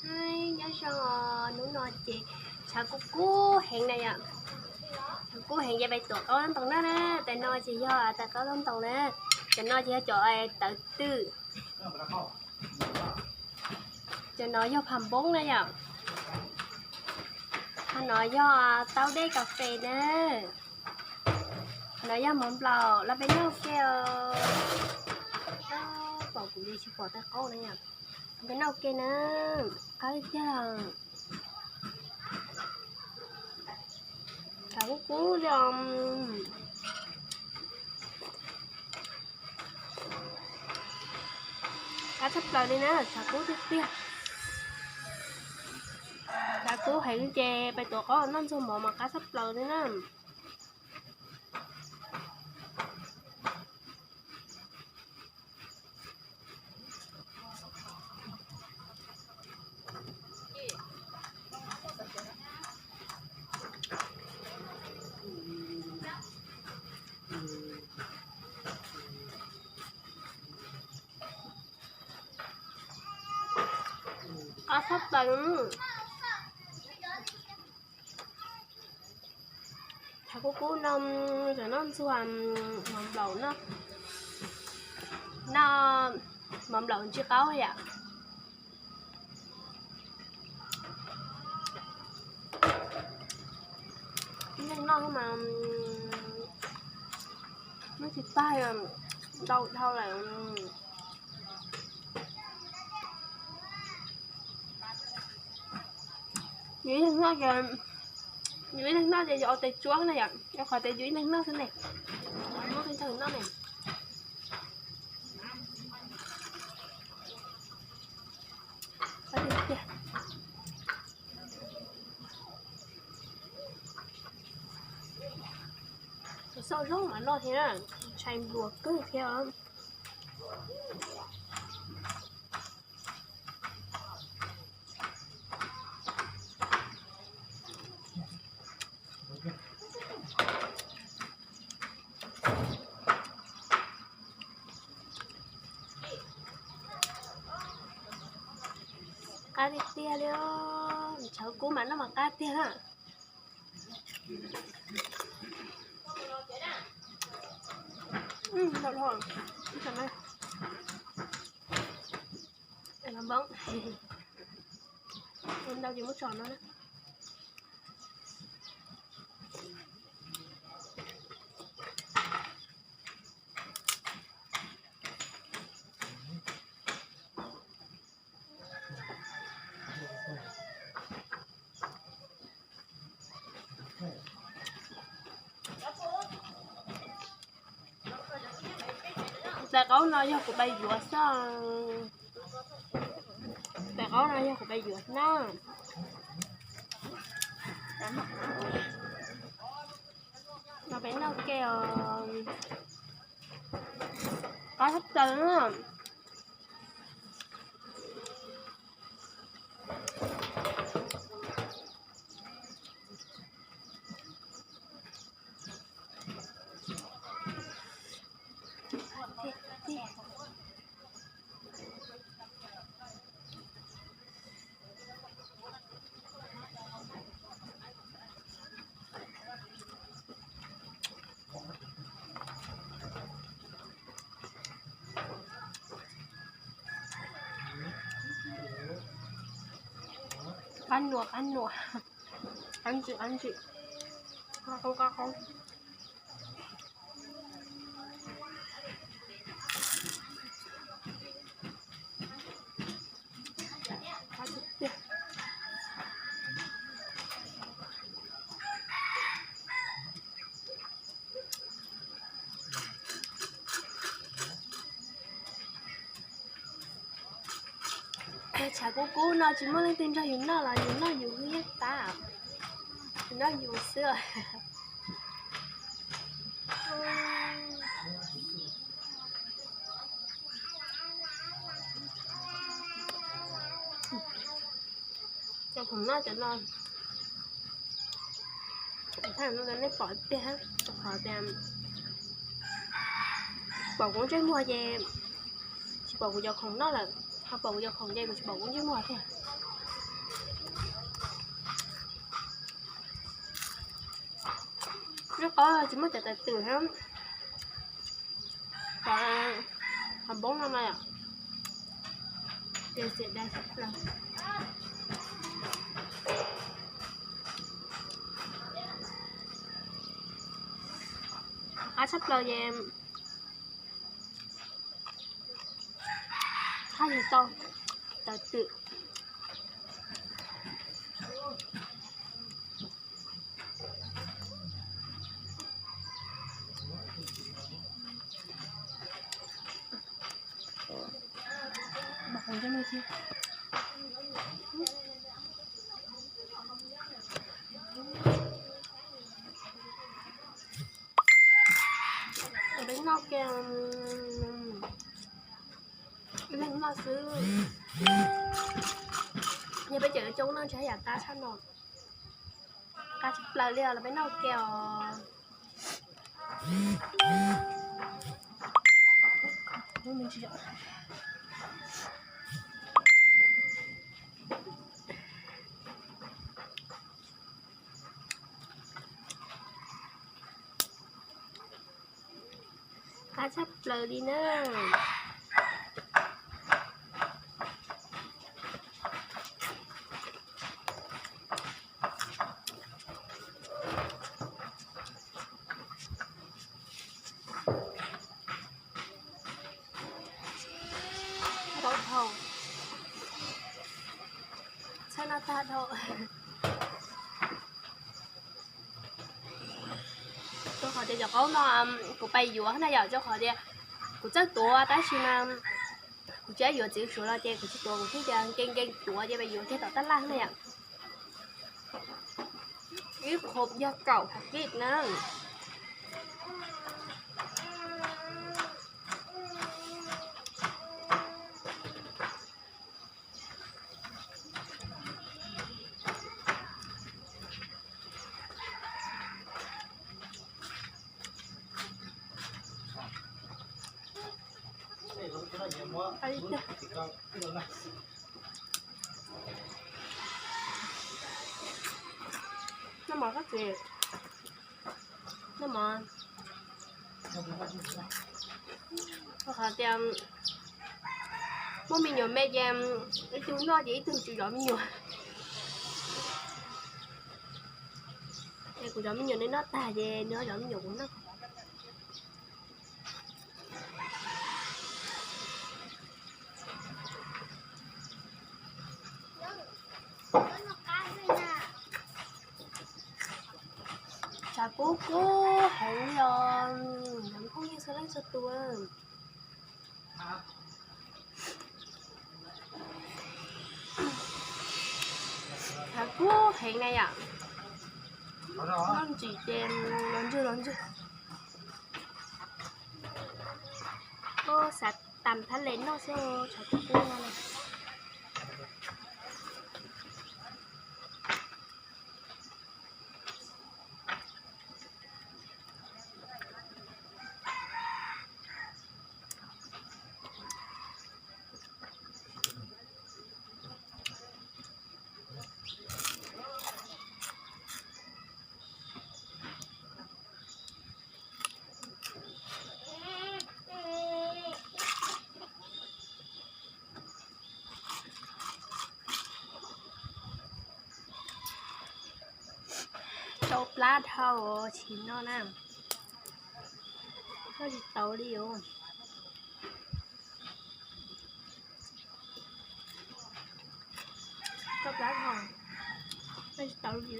Nyob zoo, hnub no ces tshav kub kub heev na yom. Tshav kub heev ces pais tuav qaub ntoos na. Tais no ces yog tais qaub ntoos na. Cov no ces yog cov tawv twm. Cov no yog pham npoob na yom. Ho no yog taub dej kas fes na. No yog mov nplaum, los peb noj ke os. Pom kuv li tsis pom tais qaub na yom. Peb noj ke na. Qab tiag. Tshav kub kub li os. Qab tshaj plaws li na, tshav kub tiag tiag. Tshav kub heev ces pais tuav qaub noj ntxuag mov mas qab tshaj plaws li na. Qab tshaj plaws. Tshav kub kub no, noj ntxuag mov nplaum no. Noj mov nplaum ntsw qaub yom. Ib leeg noj mas noj tsis tag, ntau dhau lawm. Yus ib leeg noj ces, yus ib leeg noj ces yus ua tes tsuab na yom, rau qhov tias yus ib leeg noj xwb ne, muab peb ntxawg noj ne. Xauj zoo mas noj thiab, ntshai npluas kawg thiab. Qab tiag tiag li, tshav kub mas noj mas qab tiag na. Ntau ces muab tso no na. Tais qaub no yog kuv pais yuav xwb. Tais qaub no yog kuv pais yuav na. No peb noj ke os. Qab tshaj plaws na. Qab nuam, qab nuam, qab ntsim, qab ntsim, qab qoob, qab qoob. Tshav kub kub no tsis muaj leej twg nrog yus noj los yus noj yus hwj yaj tab, yus noj yus xwb. Cov khoom noj cov no, nej pom tiag, qhov tias pom kuv ntsej muag ces tsis pom kuv cov khoom noj lawm, ho pom kuv cov khoom ces kuv tsis pom kuv ntsej muag tiag. Ob, tsis muaj cov tawv twm thiab, cov hauv npoob no mas yom, ces xiam dai tshaj plaws. Qab tshaj plaws ces thaj yug tau tawv twm. Peb noj kiag, ib leeg noj xwb. Yog peb cov coob noj ntshe yam qab tshaj no. Qab tshaj plaws li os, los peb noj kiag os. Qab tshaj plaws li na. Tau dhau, txhawj noj tag dhau. Rau qhov tias cov qaub no kuv pais yuav na yom, rau qhov tias kuv txawj tuav tab sis mas kuv tsis yuav txiv suav los ces kuv tsis tuav, kuv thiaj tias nkees nkees tuav ces pais yuav kiag tom tab laj na yom. Ib qho yog kaum hab kib na. Noj mov koj txiv, noj mov. Rau qhov tias muaj me nyuam me ces ib tug noj ces ib tug tsis zov me nyuam. Es kuv zov me nyuam nws noj tag ces nws zov me nyuam kuv noj. Tshav kub kub heev li os, phooj ywg txhua leej txhua tus. Tshav kub heev na yom. Noj ntsim ces los ntswg los ntswg. Koj xav tas thab le noj xwb, tshav kub kub no na. Tau plab dhau tsis noj na. Noj tsis tau li os. Tau plab dhau, noj tsis tau li.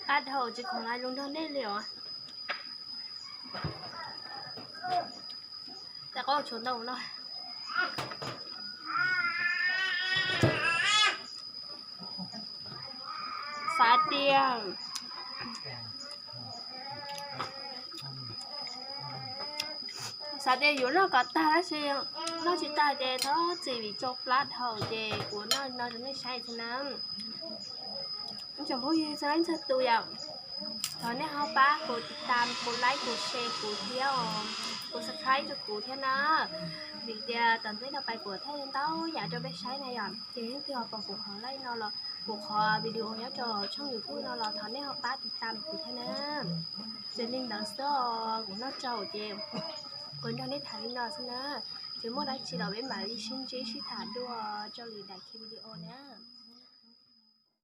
Qab dhau tsis khoom lais lus nrog nej li os. Tais qaub tshuav ntau no. Xav tias, xav tias yuav noj kom tag tab sis noj tsis tag ces thov txim vim tsau plab dhau ces kuv noj no rau nej saib xwb na. Ib tsoom phooj ywg txhua leej txhua tus yom, thov nej ho pab kuv tiv tam, kuv like, kuv share kuv thiab, kuv subscribe rau kuv thiab na. Vim tias tom ntej no pais kuv thaij ntau yam rau peb saib na yom, ces leej twg ho pom kuv qhov like no los kuv qhov video nyob rau tshooj YouTube no los thov nej ho pab tiv tam kuv thiab na. Ces li ntawd xwb os, kuv noj tsau ces kuv nrog nej tham li no xwb na. Ces muaj dab tsi los peb mam li sib ntsib sib tham dua rau lwm daim video na.